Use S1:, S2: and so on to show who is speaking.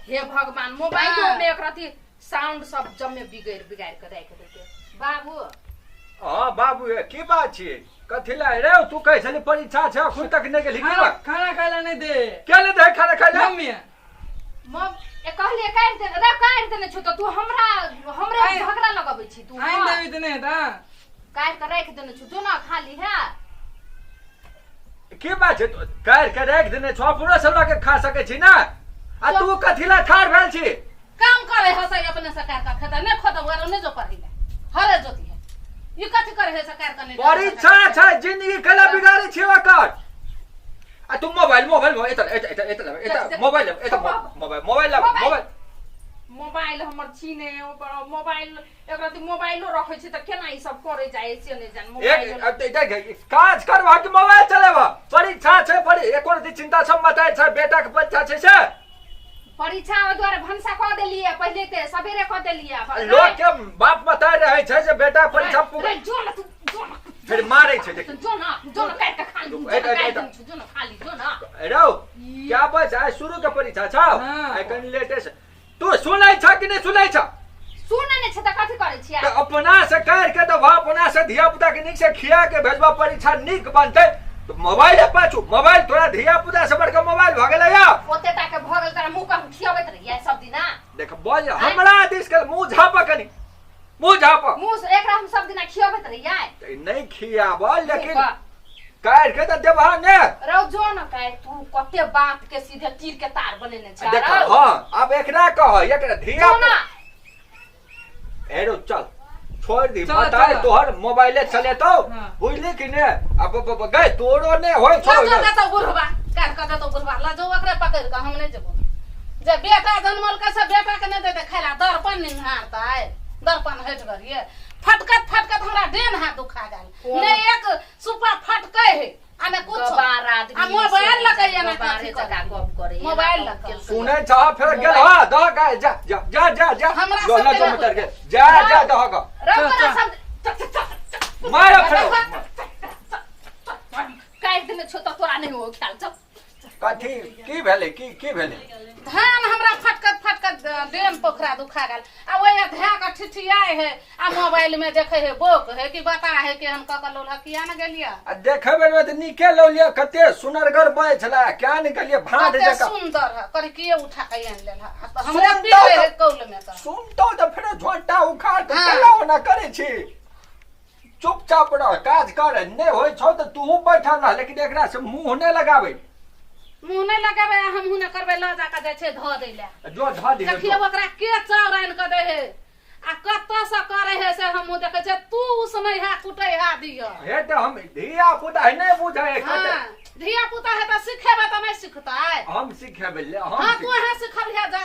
S1: हे भगवान मोबाइलो
S2: हाँ।
S1: में एक रति साउंड सब जम्मे बिगड़ बिगाड़ के राखि देते बाबू।
S3: हाँ बाबू, ये की बात छियै? कथी ला रे तू कहै छली परीक्षा छै, अखन तक नहि गेली? की
S4: खाना
S3: बात?
S4: खाना खाय ला नहीं दे।
S3: के नहि दे खाना खाय ला?
S4: मम्मी।
S1: मम ए कहलिए काटि दे रे, काटि देने छौ त तू हमरा हमरे झगड़ा लगबै छी तू।
S4: आइन
S1: हाँ।
S4: देबी त नहीं ता।
S1: काटि के राखि देने छौ, जो ना खाली है।
S3: की बात छै? काटि के राखि देने छौ, अपनो से लऽ के खा सकै छी ना? आ तू कथी ला ठाढ़ भेल छी?
S2: काम करे हसै अपने से कार का खेता ने खोद वगैरह ने जो पढ़ी ले हरे जोती है ई कथी करे है सरकार का ने।
S3: परीक्षा छै, जिंदगी केला बिगाड़ै छी ओकर? आ तू मोबाइल मोबाइल मोबाइल एतऽ एतऽ एतऽ एतऽ एतऽ मोबाइल एतऽ मोबाइल मोबाइल मोबाइल
S1: मोबाइल हमर छीने ओकर मोबाइल। एकरा तऽ मोबाइलो रखै छी तऽ केना ई सब करे जाइ से नहि जान।
S3: एक
S1: मोबाइल
S3: देख, काज करबह कि मोबाइल चलेबह? परीक्षा छै, परी एको रति चिंता सब मताइ छै बेटा के परीक्षा छै से।
S1: परीक्षा ओहि दुआरे भनसा कऽ देलियै, पहिले ते सबेरे कऽ देलियै।
S3: लोक के बाप मताइ रहै छै जे बेटा परीक्षा
S1: रे जो ना तू, जो ना।
S3: फेर मारै छै देख।
S1: जो ना, जो ना, काटि के खा ली।
S3: ए, ए, ए,
S1: जो ना खा ली, जो ना।
S3: रौ क्या बस आइ शुरू के परीक्षा छौ।
S4: हाँ।
S3: आइ कनि लेटे से तू सुनै छ कि नहि सुनै छ?
S1: सुनै नहि छै तऽ कथी करै छियै?
S3: तऽ अपना से कर के तऽ अपना से धिया पुता के नीक से खिया के भेजबा, परीक्षा नीक बनतै। तऽ मोबाइल पाछू मोबाइल, तोरा धिया पुता से बड़का मोबाइल भऽ गेलै या।
S1: ओते टा के भऽ गेल, तोरा मुँह के हम खियाबैत रहियै सब दिना?
S3: देख बज हमरा दिस के मुँह झाप, कनि मुँह झाप।
S1: मुँह से एकरा हम सब दिना खियाबैत रहियै?
S3: तऽ नहि खियाब, लेकिन काटि के तऽ देबह ने।
S1: रौ जो न काटि, तू कते बात के सीधे तीर के तार बनेने छै।
S3: देख।
S1: रौ।
S3: हाँ, अब एकरा कह, एकरा धिया
S1: जो ना।
S3: ए रौ चल छोड़ दी।
S4: चल,
S3: बताए
S4: चल।
S3: तोहर मोबाइले चलेतौ।
S4: हाँ।
S3: बुझली कि ने? अब गए तोरो ने होय छौ।
S2: लजो देतौ बुढ़वा, काट के देतौ बुढ़वा, लजो ओकरे पकड़ के, हम नहीं जेबो। जे बेटा जनमल के से बेटा के नहीं देते खाइला, दर्पण निहारतै, दर्पण हटि गरिए फटकत फटकत हमरा डेन हाथ दुखा गेल। ने एक सुपा फटकै है आ ने कुछ।
S1: गबार आदमी।
S2: आ मोबाइल लऽ के एना
S1: गबारे
S2: कथी
S1: जकाँ
S2: करी?
S1: गप करे।
S2: मोबाइल लऽ के।
S3: सुनै छह? फेर गेल हा दह गा जा जा जा जा जा।
S2: हमरा
S3: लो
S2: सबके
S3: लो
S2: नहि
S3: उतर के जा जा दह गा।
S1: रौ
S4: चल,
S1: तोरा
S4: चल।
S1: सब चल, चल, चल, चल।
S3: मार फेर।
S1: काटि देने छौ तऽ तोरा नहि हो ख्याल, चल।
S3: कथी की भेलै? की की भेलै?
S2: धान हमरा फटकत फटकत डेन पोखरा दुखा गेल आ ओहि धए के ठिठियाइ है आ मोबाइल में देखे है, बोक है कि बता है कि हम कऽ के लोलहा किया ने गेलियै?
S3: आ देखे बेर में तऽ नीके लौलियै, कते सुनरगर बजै छलै, क्या ने गेलियै भाँट
S2: कते
S3: जकाँ।
S2: सुंदर है कर किए उठा के आनि लेल है आ तऽ हमरे
S3: सुनतौ
S2: पीटे है कौल में तऽ।
S3: सुनतौ तऽ फेर झोंटा उखाड़ के
S2: हाँ।
S3: केना ओना करै छी? चुपचाप रह, काज कर, नहि होइ छौ तऽ तूहू बैठल रह, लेकिन एकरा से मुँह नहि लगाबै।
S2: मुँह नहि लगेबै आ हमहूँ नहि करबै। लऽ जा कऽ जाइ छै धऽ दै लए।
S3: जो धऽ दिहे।
S2: देखियौ ओकरा के चाउर आनि कऽ दै है आ कतऽ से करै है से हमहूँ देखै छियै। तू उसनै है, कुटै है, दिअ।
S3: हे तऽ हम धिया पुता है, नहि बुझै है कते।
S2: हाँ, धिया पुता है तऽ सिखेबै तऽ नहि सिखतै?
S3: हम सिखेबै ले हम।
S2: हाँ, तू अहाँ सिखबिहे, जा